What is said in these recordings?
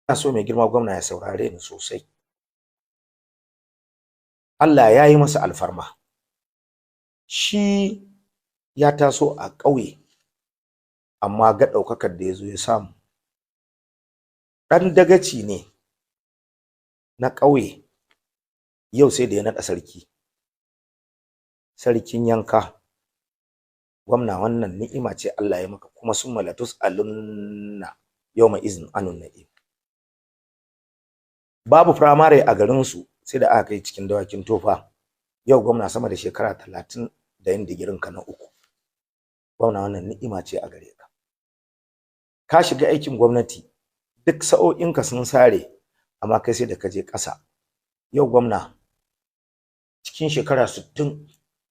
Ina so mai girma gwamna ya saurare ni sosai. Allah ya yi masa alfarma. Shi ya taso a ƙauye, amma ga ɗaukakar da ya zo ya samu. Ɗan dagaci ne na ƙauye, yau sai da ya naɗa sarki. Sarkin yanka. Gwamna, wannan ni'ima ce Allah ya maka, kuma summa latus'alunna yawma izin anun na'im. Babu firamare a garinsu sai da aka kai cikin Dawakin Tofa. Yau gwamna sama da shekara 30 da yin digirin ka na 3. Gwamna, wannan ni'ima ce a gare ka. Ka shiga aikin gwamnati, duk sa'o'inka sun sare, amma kai sai da ka je ƙasa. Yau gwamna, cikin shekara 60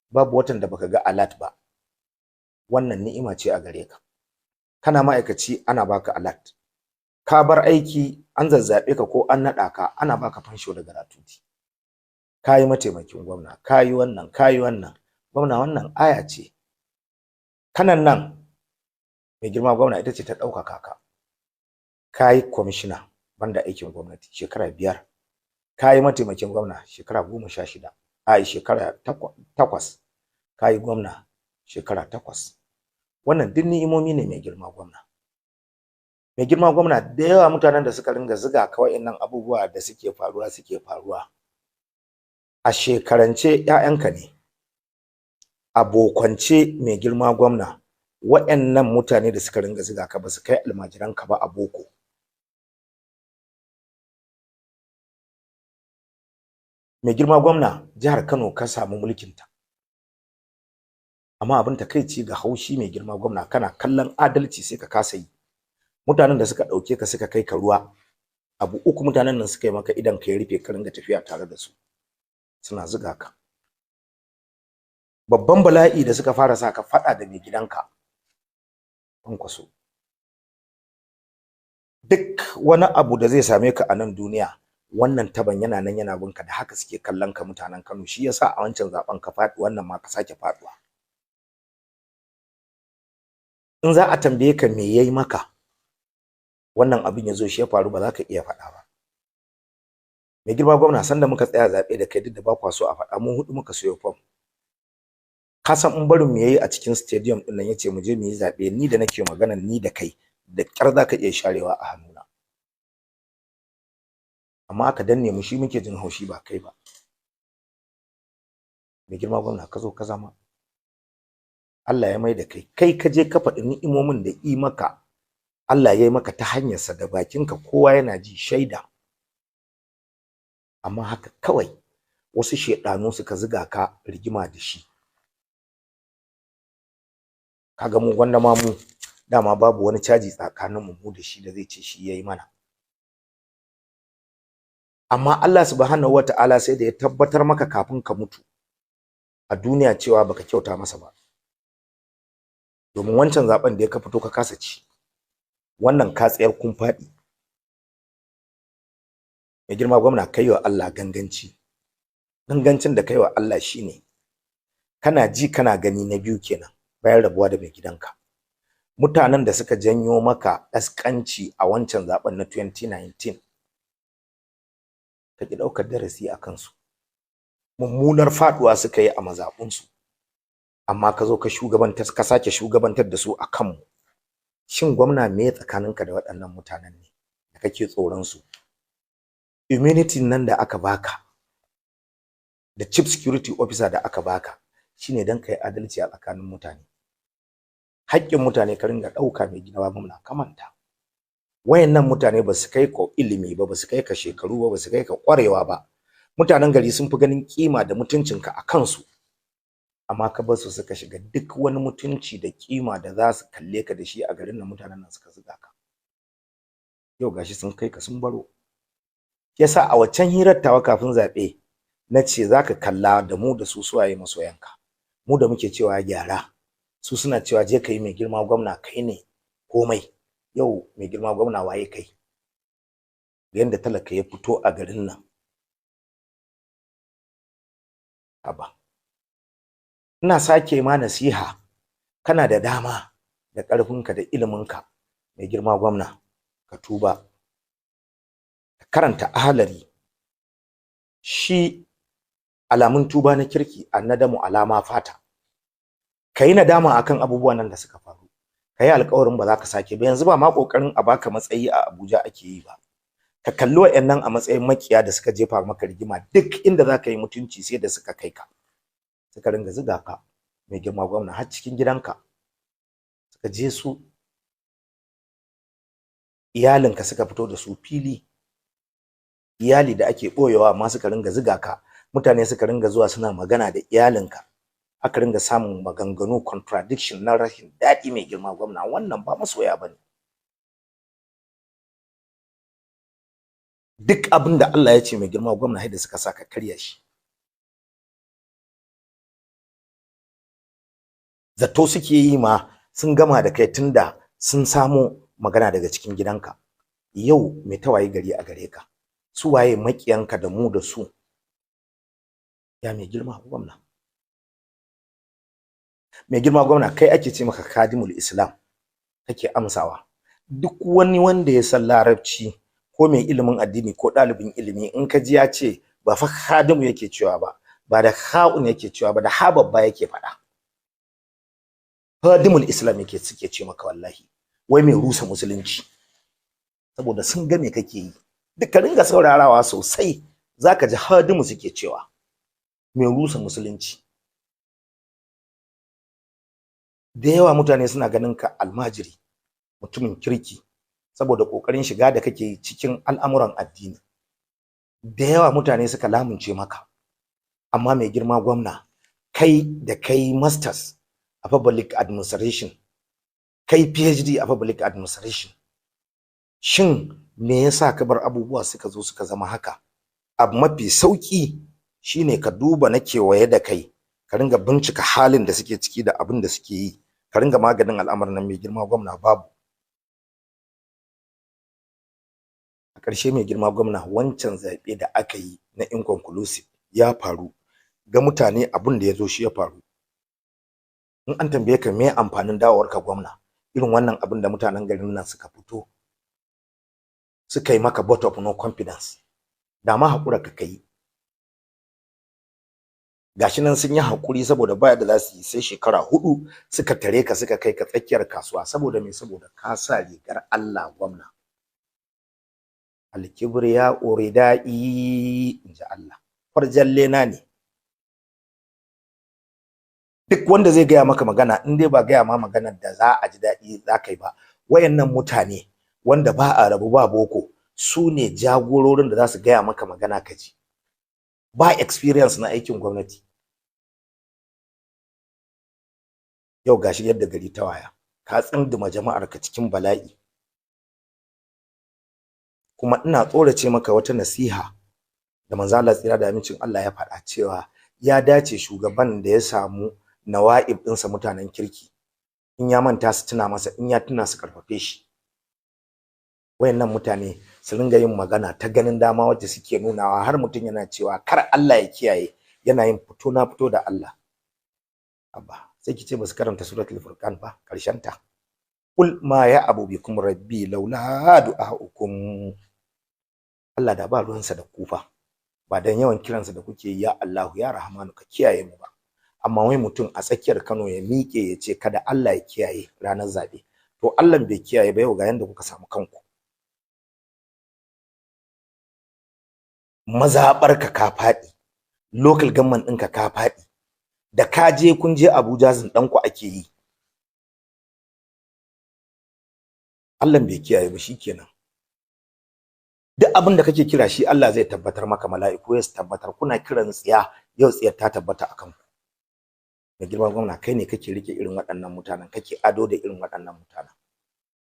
babu watan da baka ga alert ba. Wannan ni'ima ce a gare ka. Kana ma'aikaci ana baka alert. Ka bar aiki an zazzabe ka ko an naɗa ka ana baka fansho da gratuity. Ka yi mataimakin gwamna, ka yi wannan, ka yi wannan. Gwamna, wannan aya ce. Kanan nan mai girma gwamna ita ce ta ɗaukaka ka. Ka yi kwamishina banda aikin gwamnati shekara 5. Ka yi mataimakin gwamna shekara 16. Ai shekara 8. Ka yi gwamna shekara 8. Wannan duk ni'imomi ne mai girma gwamna. Mai girma gwamna, da yawa mutanen da suka ringa ziga ka wa'innan abubuwa da suke faruwa. A shekarance ƴaƴanka ne. A bokance mai girma gwamna, wa'annan mutane da suka ringa ziga ka ba su kai almajiranka ba a boko. Mai girma gwamna, jihar Kano ka samu mulkinta. Amma abin takaici ga haushi mai girma gwamna, kana kallon adalci sai ka kasa yi. Mutanen da suka ɗauke ka suka kai ka ruwa, abu uku mutanen nan suka yi maka idan ka ya rufe ka ringa tafiya tare da su. Suna zuga ka. Babban bala'i da suka fara sa ka faɗa da mai gidanka, Kwankwaso. Duk wani abu da zai same ka a nan duniya, wannan taban yana nan yana binka, da haka suke kallon ka mutanen Kano. Shi yasa a wancan zaben ka faɗi, wannan ma ka sake faɗuwa. In za a tambaye ka me yayi maka, wannan abin ya zo shi ya faru, ba za ka iya faɗa ba. Mai girma gwamna, sanda muka tsaya zaɓe da kai, duk da ba kwa so a faɗa, mu 4 muka sayo fom. Ka san in barin mu yayi a cikin stadium ɗin nan yace mu je mu yi zaɓe, ni da nake magana ni da kai, da ƙyar za ka iya sharewa a hannuna. Amma aka danne mu, shi muke jin haushi ba kai ba. Mai girma gwamna, ka zo ka zama. Allah ya mai da kai, kai ka je ka faɗi ni'imomin da i maka, Allah ya yi maka ta hanyarsa da bakinka, kowa yana ji shaida. Amma haka kawai wasu shedanu suka ziga ka rigima da shi. Kaga mu gwanda ma mu dama babu wani caji tsakanin mu da shi da zai ce shi yayi mana. Amma Allah subhanahu wata'ala sai da ya tabbatar maka kafin ka mutu a duniya cewa baka kyauta masa ba. Domin wancan zaben da ya ka fito ka kasa ci, wannan ka tsayar kun faɗi. Mai girma gwamna, kai wa Allah ganganci. Gangancin da kai wa Allah shine kana ji kana gani na biyu kenan bayan rabuwa da mai gidanka. Mutanen da suka janyo maka ƙasƙanci a wancan zaben na 2019, ka ki ɗaukar darasi a kansu. Mummunar faɗuwa suka yi a mazaɓunsu, amma ka zo ka shugabantar, ka sake shugabantar da su a kanmu. Shin gwamna, me tsakaninka da waɗannan mutanen ne da kake tsoron su? Immunity nan da aka baka da chief security officer da aka baka shine dan kai adalci a tsakanin mutane. Haƙƙin mutane ka ringa ɗauka mai gida gwamna, ka manta. Wayannan mutane ba su kai ka ilimi ba, ba su kai ka shekaru ba, ba su kai ka ƙwarewa ba. Mutanen gari sun fi ganin kima da mutuncinka a kansu. Amma ka bar su suka shiga duk wani mutunci da kima da za su kalle ka da shi a garin nan, mutanen nan suka zuga ka. Yau gashi sun kai ka sun baro. Yasa a waccan hirar tawa kafin zaɓe na ce za ka kalla da mu da su suwaye masoyanka. Mu da muke cewa gyara, su suna cewa je ka yi mai girma gwamna, kai ne komai. Yau mai girma gwamna waye kai? Yanda talaka ya fito a garin nan. Haba. Ina sake ma nasiha, kana da dama da ƙarfinka da iliminka mai girma gwamna, ka tuba. Karanta ahalari shi alamun tuba na kirki, annadamu alama fata. Kayi nadama akan abubuwan nan da suka faru, kayi alƙawarin ba za ka sake ba. Yanzu ba ma ƙoƙarin a baka matsayi a Abuja ake yi ba. Ka kalli wa'annan a matsayin makiya da suka jefa maka rigima, duk inda za ka yi mutunci sai da suka kai ka, suka ringa zuga ka mai girma gwamna har cikin gidanka, suka je su iyalinka suka fito da su fili, iyali da ake ɓoyewa amma suka ringa zuga ka, mutane suka ringa zuwa suna magana da iyalinka, aka ringa samun maganganu contradiction na rashin daɗi. Mai girma gwamna, wannan ba masoya bane. Duk abin da Allah ya ce mai girma gwamna haida suka saka karya shi. Zato suke yi ma sun gama da kai tunda sun samo magana daga cikin gidanka. Yau mai tawaye gari a gare ka, su waye makiyanka da mu da su? Ya mai girma gwamna, mai girma gwamna, kai ake ce maka kadimul islam, kake amsawa. Duk wani wanda ya san larabci ko mai ilimin addini ko ɗalibin ilimi, in ka ji ya ce ba fa khadimu yake cewa ba, ba da kha'un yake cewa ba, da ha babba yake faɗa. Khadimul islam yake suke ce maka, wallahi wai mai rusa musulunci, saboda sun ga me kake yi. Duk ka ringa saurarawa sosai, zaka ji khadimu suke cewa mai rusa musulunci. Da yawa mutane suna ganin ka almajiri, mutumin kirki, saboda kokarin shiga da kake yi cikin al'amuran addini. Da yawa mutane suka lamunce maka. Amma mai girma gwamna, kai da kai masters a public administration, kai PhD a public administration, shin me yasa ka bar abubuwa suka zo suka zama haka? Abu mafi sauki shine ka duba na kewaye da kai, ka ringa bincika halin da suke ciki da abin da suke yi, ka ringa maganin al'amarin nan. Mai girma gwamna, babu. A ƙarshe mai girma gwamna, wancan zaɓe da aka yi na inconclusive ya faru ga mutane, abin da ya zo shi ya faru. In an tambaye ka me amfanin dawowarka gwamna, irin wannan abin da mutanen garin nan suka fito suka yi maka vote of no confidence, da ma haƙura ka kai. Gashi nan sun yi haƙuri saboda baya da za su yi sai shekara 4 suka tare ka, suka kai ka tsakiyar kasuwa. Saboda me? Saboda ka sa rigar Allah gwamna. Alkibriya uridai, inji Allah, farjalle na ne. Duk wanda zai gaya maka magana, in dai ba gaya ma maganar da za a ji daɗi za ka yi ba, wayannan mutane wanda ba a rabu ba boko, su ne jagororin da za su gaya maka magana ka ji. Ba experience na aikin gwamnati. Yau gashi yadda gari ta waya, ka tsinduma jama'ar ka cikin bala'i. Kuma ina tsorace maka wata nasiha da manzo Allah tsira da amincin Allah ya faɗa, cewa ya dace shugaban da ya samu nawa'ib ɗinsa mutanen kirki, in ya manta su tuna masa, in ya tuna su karfafe shi. Wayannan mutane su ringa yin magana ta ganin dama wacce suke nunawa, har mutum yana cewa kar Allah ya kiyaye, yana yin fito na fito da Allah. Abba, sai kice ba su karanta suratul furqan ba, karshen ta qul ma ya abu bikum rabbi laula du'aukum. Allah da ba ruwansa da kufa, ba dan yawan kiransa da kuke ya Allahu ya Rahmanu ka kiyaye mu ba. Amma wai mutum a tsakiyar Kano ya miƙe ya ce kada Allah ya kiyaye ranar zabe, to Allah bai kiyaye ba. Yau ga yanda kuka samu kanku, mazaɓarka ka faɗi, local government ɗinka ka faɗi, da ka je kun je Abuja zinɗanku ake yi. Allah bai kiyaye ba, shikenan. Duk abin da kake kira shi Allah zai tabbatar maka, mala'iku ya tabbatar. Kuna kiran tsiya, yau tsiyar ta tabbata akan ku. Mai girma gwamna, kai ne kake rike irin waɗannan mutanen, kake ado da irin waɗannan mutanen.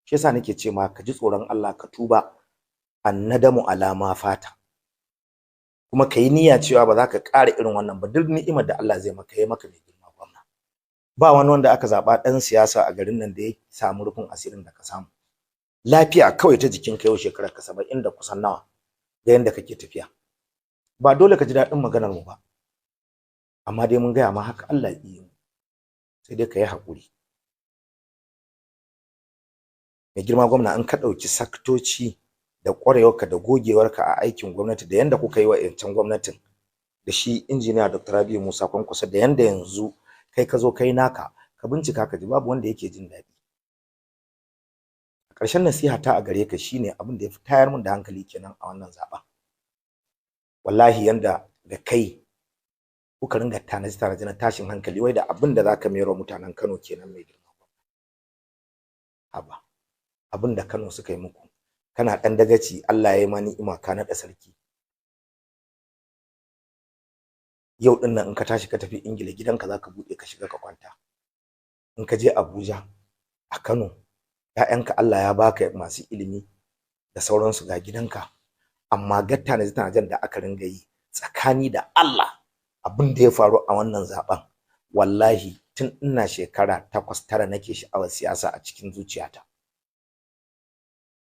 Shi yasa nake ce ma ka ji tsoron Allah, ka tuba. Annadamu alama fata. Kuma ka yi niyya cewa ba za ka ƙara irin wannan ba. Duk ni'imar da Allah zai maka, ya maka mai girma gwamna. Ba wani wanda aka zaɓa ɗan siyasa a garin nan da ya samu rufin asirin da ka samu. Lafiya kawai ta jikinka yau shekarar ka 70 da kusan nawa, da yanda kake tafiya. Ba dole ka ji daɗin maganar mu ba, amma dai mun gaya ma haka Allah ya yi mu, sai dai ka yi haƙuri. Mai girma gwamna, in ka ɗauki saktoci Da ƙwarewarka da gogewarka a aikin gwamnati, da yanda kuka yi wa yancan gwamnatin da shi injiniya Dr. Rabiu Musa Kwankwaso, da yanda yanzu kai ka zo kai naka, ka bincika ka ji babu wanda yake jin daɗi. Ƙarshen nasiha ta a gare ka shine abin da ya fi tayar min da hankali kenan a wannan zaɓen. Wallahi yanda da kai kuka ringa tanaji tanaji na tashin hankali, wai da abin da zaka mayar wa mutanen Kano kenan mai girma. Haba, abin da Kano suka yi muku, kana ɗan dagaci, Allah ya yi ma ni'ima ka naɗa sarki. Yau ɗin nan in ka tashi ka tafi Ingila, gidanka zaka buɗe ka shiga ka kwanta. In ka je Abuja, a Kano, ‘ya'yanka Allah ya baka masu ilimi da sauransu, ga gidanka. Amma ga tanaje-tanajen da aka ringa yi tsakani da Allah, abin da ya faru a wannan zaben, wallahi tun ina shekara 8, 9 nake sha'awar siyasa a cikin zuciyata.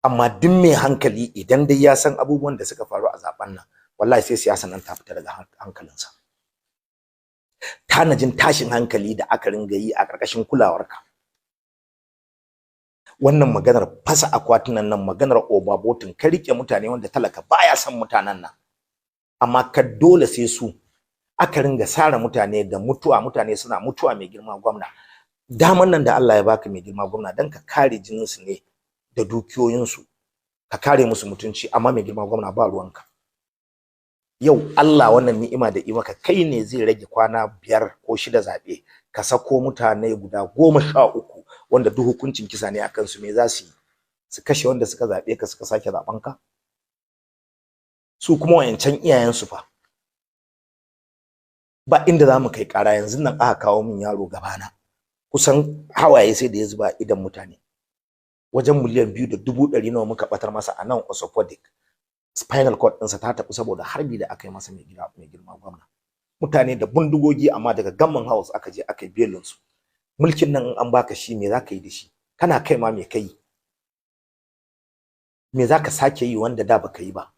Amma duk mai hankali idan dai ya san abubuwan da suka faru a zaben nan, wallahi sai siyasa nan ta fita daga hankalinsa. Tanajin tashin hankali da aka ringa yi a ƙarƙashin kulawarka, wannan maganar fasa akwatunan nan, maganar obabotin, ka rike mutane wanda talaka baya son mutanen nan, amma ka dole sai su aka ringa sare mutane da mutuwa, mutane suna mutuwa. Mai girma gwamna, daman nan da Allah ya baka, mai girma gwamna, dan ka kare jinin su ne da dukiyoyin su, ka kare musu mutunci. Amma mai girma gwamna, ba ruwanka. Yau Allah wannan ni'ima da yi maka, kai ne zai rage kwana 5 ko 6 zaɓe, ka sako mutane guda 13 wanda duk hukuncin kisa ne akan su. Me za su yi? Su kashe wanda suka zaɓe ka, suka sake zaɓen ka? Su kuma wayancan iyayen su fa, ba inda za mu kai ƙara. Yanzu nan aka kawo min yaro gabana, kusan hawaye sai da ya zuba idan mutane. Wajen 2,200,000 nawa muka batar masa a nan orthopedic. Spinal cord ɗinsa ta taɓu saboda harbi da aka yi masa. Mai girma gwamna, mutane da bindigogi, amma daga Government House aka je aka yi belin su. Mulkin nan in an baka shi, me zaka yi da shi? Kana kai ma me kai? Me zaka sake yi wanda da baka yi ba?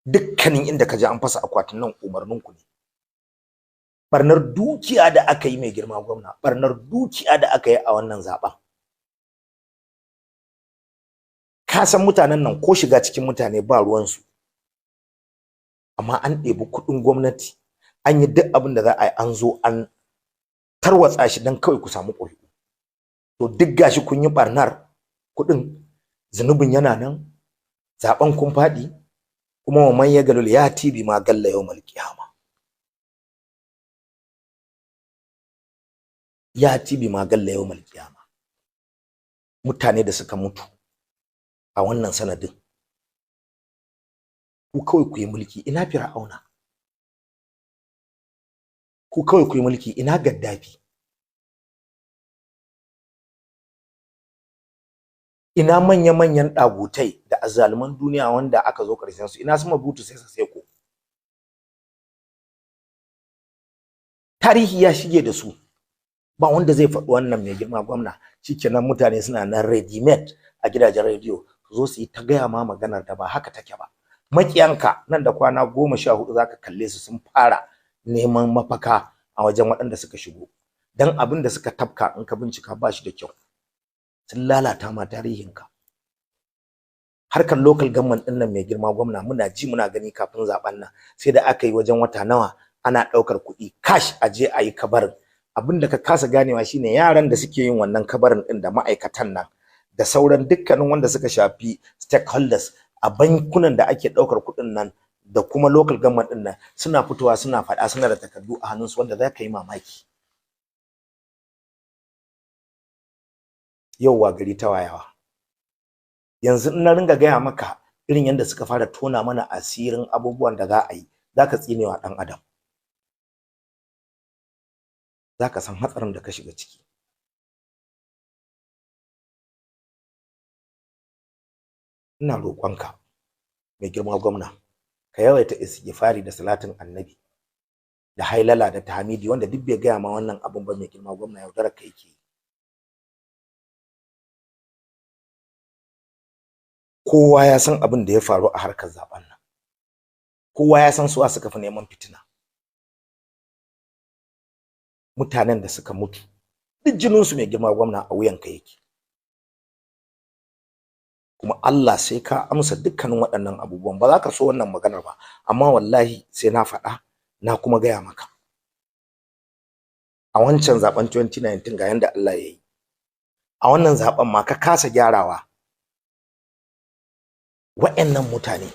Dukkanin inda ka je an fasa akwatin nan, umarnin ku ne. Barnar dukiya da aka yi, mai girma gwamna, barnar dukiya da aka yi a wannan zaben, ka san mutanen nan ko shiga cikin mutane ba ruwansu, amma an ɗebi kuɗin gwamnati, an yi duk abin da za a yi, an zo an tarwatsa shi don kawai ku samu ƙuri'u. To duk gashi kun yi barnar kuɗin, zunubin yana nan, zaben kun faɗi. Kuma wa man yagalul ya tibi ma galla yawmal qiyama, ya tibi ma galla yawmal qiyama. Mutane da suka mutu a wannan sanadin, ku kawai ku yi mulki, ina Fir'auna? Ku kawai ku yi mulki, ina Gaddafi? Ina manya-manyan ɗagutai da azzaluman duniya wanda aka zo ƙarshen su? Ina su Mobutu Sese Seko? Tarihi ya shige da su, ba wanda zai faɗi wannan. Mai girma gwamna, shikenan mutane suna nan ready made a gidajen rediyo su zo su yi ta gaya ma maganar da ba haka take ba. Makiyanka nan da kwana 14 zaka kalle su sun fara neman mafaka a wajen waɗanda suka shigo, dan abin da suka tafka in ka bincika ba shi da kyau, sun lalata ma tarihinka. Harkar local government ɗin nan, mai girma gwamna, muna ji muna gani, kafin zaben nan sai da aka yi wajen wata nawa ana ɗaukar kuɗi cash a je a yi kabarin. Abin da ka kasa ganewa shine yaran da suke yin wannan kabarin ɗin da ma'aikatan nan da sauran dukkanin wanda suka shafi stakeholders a bankunan da ake ɗaukar kuɗin nan da kuma local government ɗin nan, suna fitowa suna faɗa, suna da takardu a hannunsu wanda za ka yi mamaki. Yau wa gari ta wayawa. Yanzu in na ringa gaya maka irin yadda suka fara tona mana asirin abubuwan da za a yi, za ka tsinewa ɗan adam, za ka san hatsarin da ka shiga ciki. Ina roƙonka, mai girma gwamna, ka yawaita istighfari da salatin annabi da hailala da tahmidi. Wanda duk bai gaya ma wannan abun ba, mai girma gwamna, yaudarar ka yake. Kowa ya san abin da ya faru a harkar zaben nan, kowa ya san suwa suka fi neman fitina. Mutanen da suka mutu, duk jininsu, mai girma gwamna, a wuyanka yake. Kuma Allah sai ka amsa dukkanin waɗannan abubuwan. Ba za ka so wannan maganar ba, amma wallahi sai na faɗa na kuma gaya maka. A wancan zaben 2019 ga yanda Allah ya yi, a wannan zaben ma ka kasa gyarawa. Wa'annan mutane,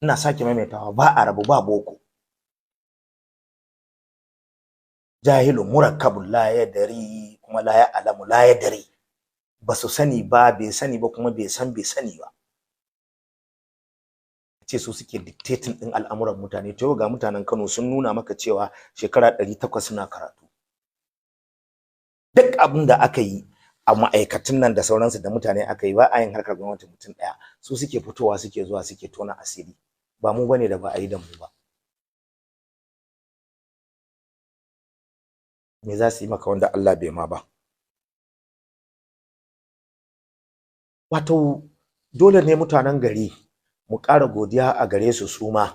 ina sake maimaitawa, ba a rabu ba boko. Jahilun murakkabun la yadari kuma la ya'lamu la yadari. Ba su sani ba, bai sani ba, kuma bai san bai sani ba. Ce su suke dictating din al'amuran mutane. To ga mutanen Kano sun nuna maka cewa shekara 800 suna karatu. Duk abin da aka yi a ma'aikatan nan da sauransu da mutane aka yi, ba a yin harkar gwamnati mutum ɗaya. Su suke fitowa, suke zuwa, suke tona asiri. Ba mu bane da ba a yi da mu ba. Me za su yi maka wanda Allah bai ma ba? Wato dole ne mutanen gari mu ƙara godiya a gare su, su ma